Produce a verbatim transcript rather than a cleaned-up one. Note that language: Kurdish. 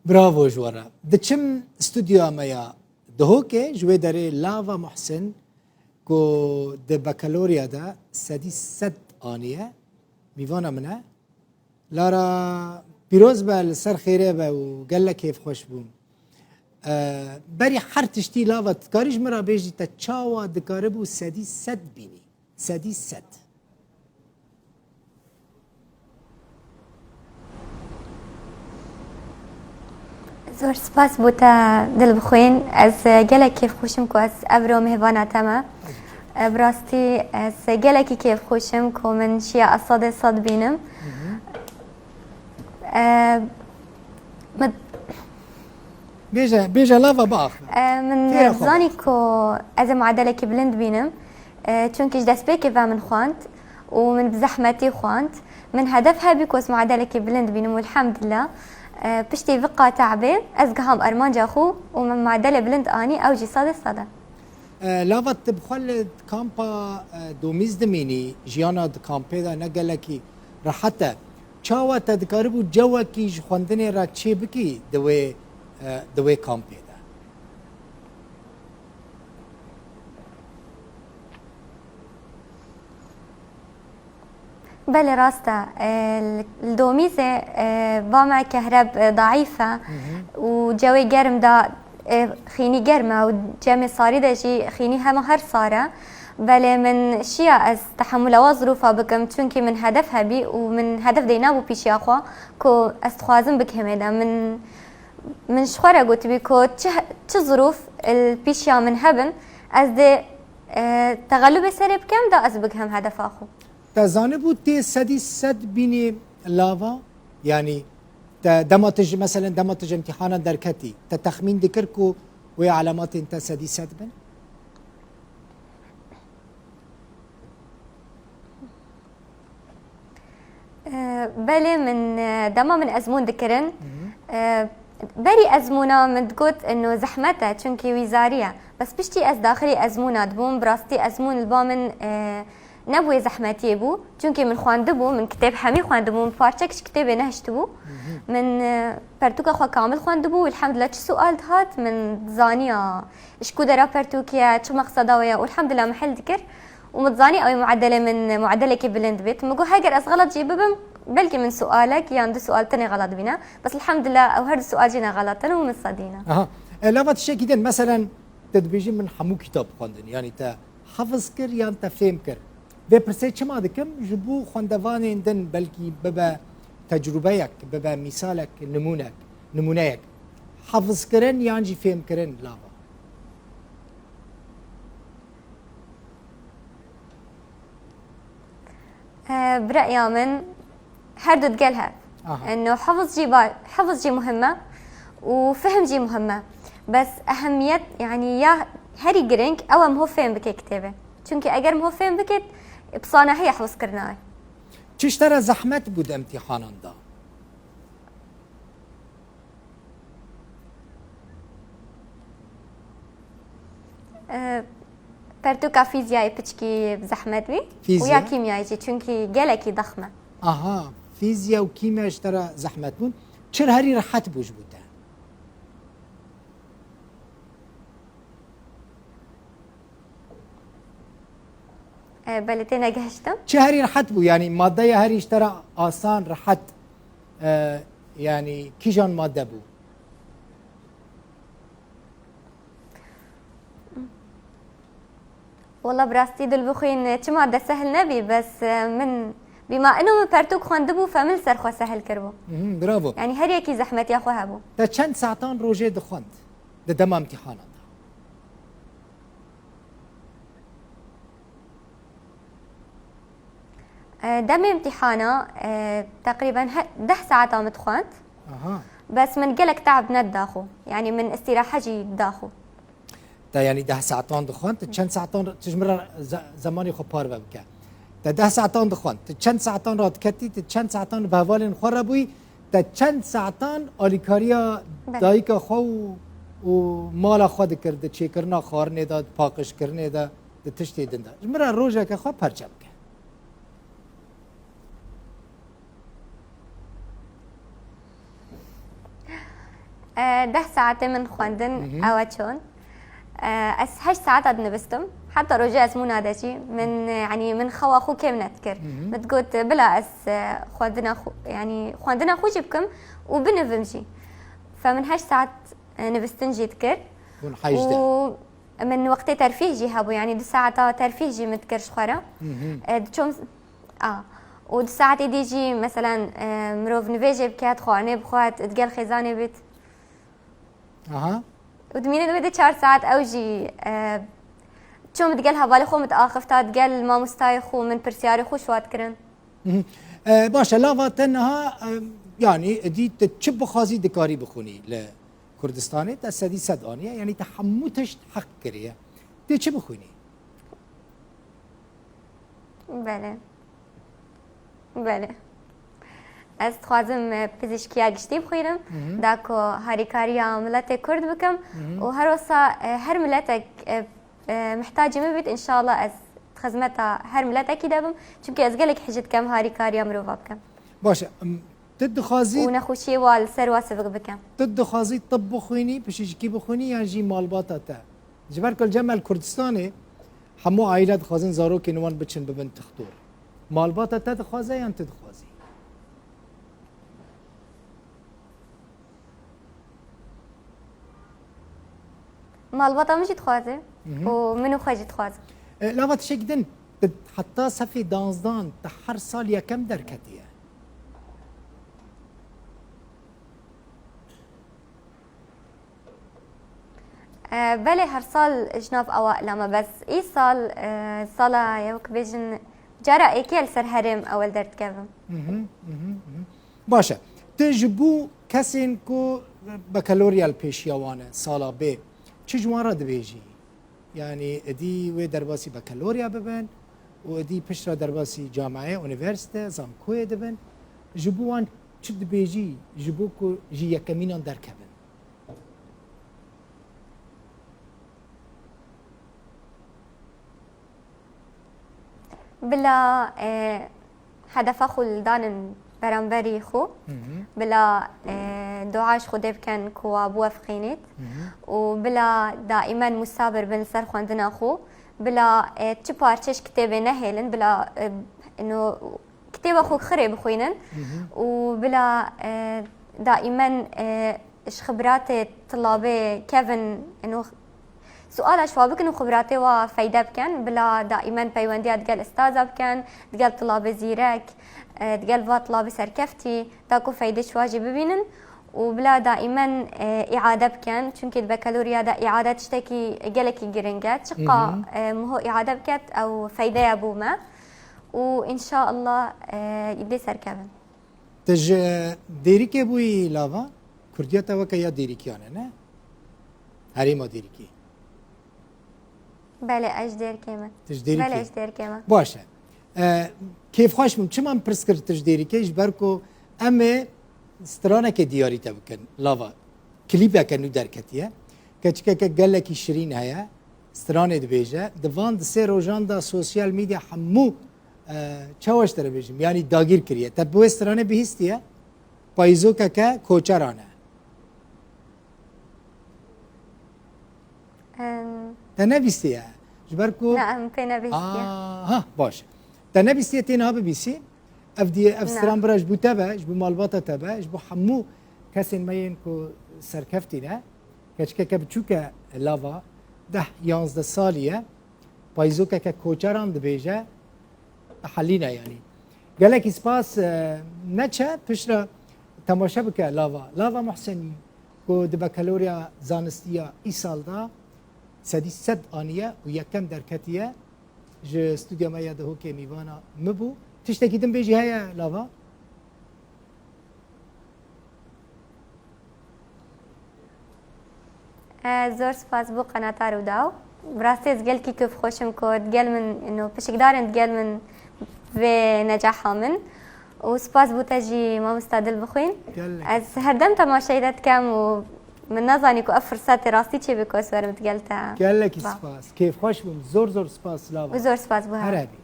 Bravo ji we re. Diçim stûdyoya me ya Duhokê, ji wê derê Lava Muhsin, ku di bakalorya de sedî sed aniye, mîvana min e. Lara, pîroz be, li ser xêrê be û gelek kêfxweş bûm. E, berî her tiştî, Lava, dikarî ji min re bêjî, te çawa dikaribû sedî sed bînî? Sedî sed. Zor spas bo te, Dilbixwîn. Ez, e, gelek kêfxweş im ku ez evro mêvana te me. E, bi rastî ez gelekî kêfxweş im ku min şiya ez sedê sed bînim. E, min Bêje, bêje, Lava, biaxive. E, min Têra xwe zanî biaxive. Ku ez ê muadelekî bilind bînim. E, çunkî ji destpêkê ve min xwend û min bi zehmetî xwend. Min hedef hebî ku ez muadelekî bilind bînim û elhamdulillah, e, piştî vî qata ebê ez giham armanca xwe û min muadelê bilind anî, ew jî sedê sed e. E, Lava, tu bi xwe li kampa, e, Domîz dimînî, jiyana di kampê de ne gelekî rehet e. Çawa te dikaribû cewekî ji xwendinê re çêbikî di wê, e, di wê kampê de? Belê, rast e. E, li, li Domîzê, e, ba me kehreb, e, daîf e Hı hı. û cewê germ de, e, xînî germ e û cemê sarî de jî xînî hema her sar e. Belê min şiya ez tehemûla wa zirûfa bikim, çunkî min hedef hebî û min hedef deynabû pîşiya xwe ku ez dixwazim bikêm ê de. Min, min ji xwe re gotibî ku çi, çi zirûf li pîşiya min hebin, ez dê, e, texelubê serê bikem da ez bigihim hedefa xwe. Te zanibû tê sedî sed bînî, Lava? Yanî te dema tu ji, meselen, dema tu ji îmtîhanan derketî, te texmîn dikir ku wê elematên te sedî sed bin? E, belê, min, e, dema min ezmûn dikirin, Hı hı. e, berî ezmûna min digot, ino zehmet e, çunkî wî zarî ye. Bes piştî ez daxilî ezmûna dibûm, bi rastî ezmûn li ba min, e, nebûyê zehmetiyê bû. Çunkî min xwendibû, min kitêb hemî xwendibû, min parçek ji kitêbê nehiştibû. Hı hı. Min, e, pertûka xwe kamil xwendibû, elhamdulillah çi sual dihat, min dizaniya ji ku dera pertûkê ye, çi meqseda wê ye, û elhamdulillah min hel dikir. Û min dizanî ew ê muedelê min muedelekî bilind bêt. Min got, heger ez xelet jî bibim, belkî min sualek yan du sual tenê xelet bîne. Bes elhamdulillah ew her du sual jî ne xelet in û min sedî ne. Aha. E, lava tiştekî din, meselen, te dibêjî min hemû kitab xwendin, yanî te hefiz kir yan te fêm kir? Vê pirsê çima dikim? Ji bo xwendevanên din belkî bibe tecrûbeyek, bibe mîsalek, nimûnek, nimûneyek. Hefizkirin yan jî fêmkirin, lava? E, bi reya min, her du digel hev. Aha. Eno hefiz jî ba-, hefiz jî muhim e û fihim jî muhim e. Bes ehemiyet, yanî ya herî giring ew e miho fêm bike kitêbê. Çunkî eger miho fêm bike, pisane heye hefizkirina wê. Çi ji te re zehmet bû di imtîhanan de? E, pertûka fîzyayê piçkî zehmet bî û ya Fîzya? Kîmyayê jî, çunkî gelekî dexm e. Aha, fîzya û kîmya ji te re zehmet bûn. Çi herî rehet bû ji bo te? E, belê têne gehiştim. Çi herî rehet bû? Yanî madeya herî ji te re asan, rehet, e, yanî kîjan made bû? Wela bi rastî dilbixwîn çima de sehil nebî, bes, e, min bîma ino min pertûk xwendibû, fe min li ser xwe sehil kiribû. Mhm, bravo. Yanî her yekî zehmetiya xwe hebû. Te çend saetan rojê dixwend di dema imtîhanan de? E, demê imtîhana, e, teqrîben he-, deh saeta min dixwend. Aha. Bes min gelek teab nedida xwe. Yanî min îstîrahe jî dida xwe. Te, yanî, deh saetan dixwend, tu çend saetan, tu ji min re ze-, zemanê xwe parve bike. Te deh saetan dixwend, tu çend saetan radiketî, tu çend saetan bi hevalên xwe re bûyî, te çend saetan alîkariya Belê. Dayika xwe û, û mala xwe dikir, di çêkirina xwarinê de, di paqijkirinê de, di tiştê din de. Ji min re rojeke xwe perçe bike. E, deh saetê min xwendin, Hı hı. ew e çon. E, ez heşt saeta dinivîstim. Heta rojê ezmûna de jî min, e, yanî min xewa xwe kêm nedikir. Hı hı. Min digot, bila ez, e, xwendina xwe, yanî xwendina xwe jî bikim û binivim jî. Fe min heşt saet, e, nivîstin jî dikir. Hûn heyjdeh. Û min wextê terfîh jî hebû, yanî du saeta terfîh jî min dikir ji xwe re. Hı hı. E, diçûm, a, û du saetê dî jî, meselen, e, mirov nivêjê biket, xwarinê bixwet, digel xêzanê bit. Aha. Û dimînin wê de çar saet ew jî, e, çûm digel hevalê xwe min diaxifta, digel mamostayê xwe min pirsiyarê xwe şwat kirin. Mhm. E, baş e, lava te niha, e, yanî, dî te çi bixwazî dikarî bixwînî li Kurdistanê, te sedî sed aniye, yanî te hemû tişt heq kiriye. Tê çi bixwînî? Belê. Belê. Ez dixwazim, e, pizîşkiya giştî bixwînim, Mhm. da ku harîkariya miletê Kurd bikim Mhm. û her wesa, e, her miletek, e, e, mihtacî min bît, înşallah ez xizmeta her miletekî de bim. Çimkî ez gelek hej dikem harîkariya mirova bikim. Baş e, em, tu dixwazî Û nexweşiyê wa li ser wa sivik bikim. Tu dixwazî tib bixwînî, pişîşkî bixwînî yan jî malbata te? Ji ber ku li cem el Kurdistanê hemû aîle dixwazin zarokên wan biçin bibin tixtor. Malbata te dixwaze yan tu dixwazî? Malbata min jî dixwaze Mhm. û min û xwe jî dixwazim. E, lava tiştekî din, tu heta sefê danzdan, tu her sal yekem derketiye. E, belê her sal ji nav awaila me, bes îsal, e, sala ye wek bêjin cara êkê li ser herêm ewil derdikevim. Mhm, mhm, mhm. Baş e. Tu ji bo kesên ku bakalorya li pêşiya wan e, sala bê, çi ji wan re dibêjî? Yanî êdî wê derbasî bakalorya bibin û êdî piştre derbasî cameyê, unîversîte, zankoyê dibin. Ji bo wan çi dibêjî ji bo ku ji yekemînan derkevin? Bila, e, hedefa xwe li danin beramberî xwe. Hı hı. Bila, e, dua ji Xwedê bikin ku wa biwefiqînît. Hı hı. Û bila daîmen musabir bin li ser xwendina xwe. Bila, e, çi parçe ji kitêbê nehêlin, bila, e, ino, kitêba xwe xirê bixwînin Hı hı. û bila, e, daîmen, e, ji xibratê tilabê kevin, ino, suala ji wa bikin û xibratê wa feyde bikin. Bila daîmen peywendiya digel ustaza bikin, digel tilabê zîrek, e, digel va tilabê serkeftî, da ku feydê ji wa jî bibînin û bila daîmen, e, îade bikin. Çunkî di bakalorya de îade tiştekî gelekî giring e. Çiqa, Hı hı. e, miho îade biket, ew feyde ye bo me. Û înşallah, e, dê serkevin. Tu ji Dêrikê bûyî lava? Kurdiya te weke ya Dêrikiyan e, ne? Herêma Dêrikê. Belê, ez ji Dêrikê me. Tu ji Dêrikê? Belê, ez ji Dêrikê me. Baş e. E, kêfxweş bûm. Çima min pirs kir tu ji Dêrikê? Ji ber ku em ê stranekê diyarî te bikin, lava. Klîpeke nû derketiye. Keçikeke gelekî şirîn heye. Stranê dibêje. Di van di sê rojan de sosyal medya hemû, e, çawa ji te re bêjim, yanî dagîr kiriye. Te bi wê stranê bihîstiye? Payîzokeke koçeran e. Em. Te nebîstiye? Ji ber ku Na, em pê nebîstiye. Aha, baş. Te nebîstiye tê niha bibîsî? Ev diye, ev Na. stran bira ji bo te be, ji bo malbata te be, ji bo hemû kesên me yên ku serkeftî ne. Keçikeke biçûk e lava, deh yanzdeh salî ye. Payîzokeke koçeran dibêje, helîne yanî. Gelekî spas, e, neçe piştre temaşe bike lava. Lava Muhsenî ku di bakalorya zanistiya îsal de sedî sed aniye û yekem derketiye, ji stûdya me ya Dihokê mîvana min bû. Tiştekî din bêjî heye lava? Ez zor spas bo qenata Rûdaw. Bi rastî ez gelkî kêfxweş im ku digel min, ino, pişikdar in digel min vê necaha min. Û spas bo te jî mamosta Dilbixwîn. Gelek. Ez herdem temaşeyê te dikem û min nezanî ku ev firsete rastî çêbê ku ez werim digel te. Gelekî Ba. spas. Kêfxweş bûm. Zor zor spas lava. Û zor spas bo Her hev. hebî.